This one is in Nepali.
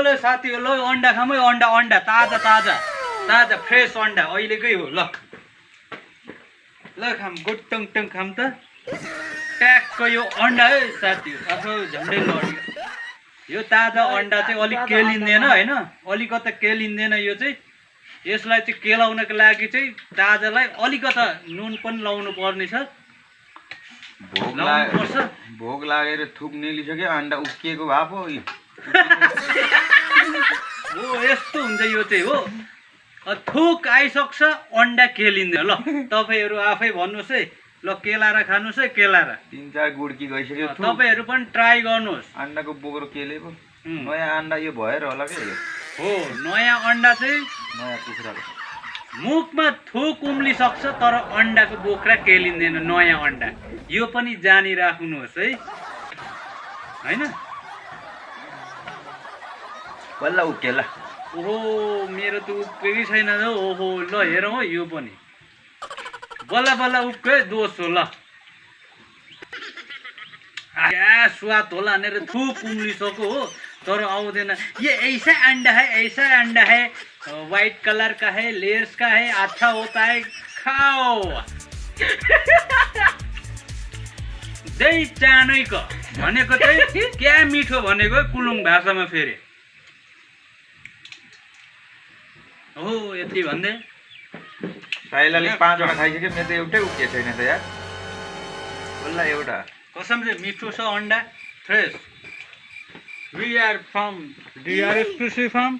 ल साथी ल अन्डा खाम है अन्डा अन्डा ताजा ताजा ताजा फ्रेस अन्डा अहिलेकै हो ल ल खाम गोटङ टङ खाम त ट्याक्क यो अन्डा है साथी आफू झन्डै लड्यो यो ताजा अन्डा चाहिँ अलिक केलिँदैन हैन अलिकता केलिँदैन यो चाहिँ यसलाई चाहिँ केलाउनको लागि चाहिँ ताजालाई अलिकता नुन पनि लाउनु पर्ने छ भोग लागेर थुक निलिसक्यो अन्डा उक्किएको भए पो हो यस्तो हुन्छ यो चाहिँ हो थुक आइसक्छ अन्डा केलिँदैन ल तपाईहरु आफै भन्नुस् है ल केलाएर खानुस् है केलाएर 3-4 गुड्की गइसक्यो तपाईहरु पनि ट्राई गर्नुस् अन्डाको बोक्रो केले पो नयाँ अन्डा यो भएर होला के हो नयाँ अन्डा चाहिँ नयाँ कुखुराको मुखमा थुक उम्लिसक्छ तर अन्डाको बोक्रा केलिँदैन नयाँ अन्डा यो पनि जानिराख्नुहोस् है हैन बल्ल उक्केला ओहो मेरो त उक्केकै छैन हौ ओहो ल हेरौँ है यो पनि बल्ल बल्ल उक्के दोष हो ल क्या स्वाद होला भनेर थुक उम्लिसक्यो हो तर आउँदैन ये ऐसा अंडा है व्हाइट कलर का है लेयर्स का है अच्छा होता है खाओ दही चानैको भनेको चाहिँ क्या मिठो भनेको कुलुङ भाषामा फेरि हो यति भन्दै साइलाले 5 वटा खाइसक्यो मेरो त एउटै उक्के छैन त यार बल्ल एउटा कसम चाहिँ मिठो छ अन्डा fresh We are from DRSPC farm.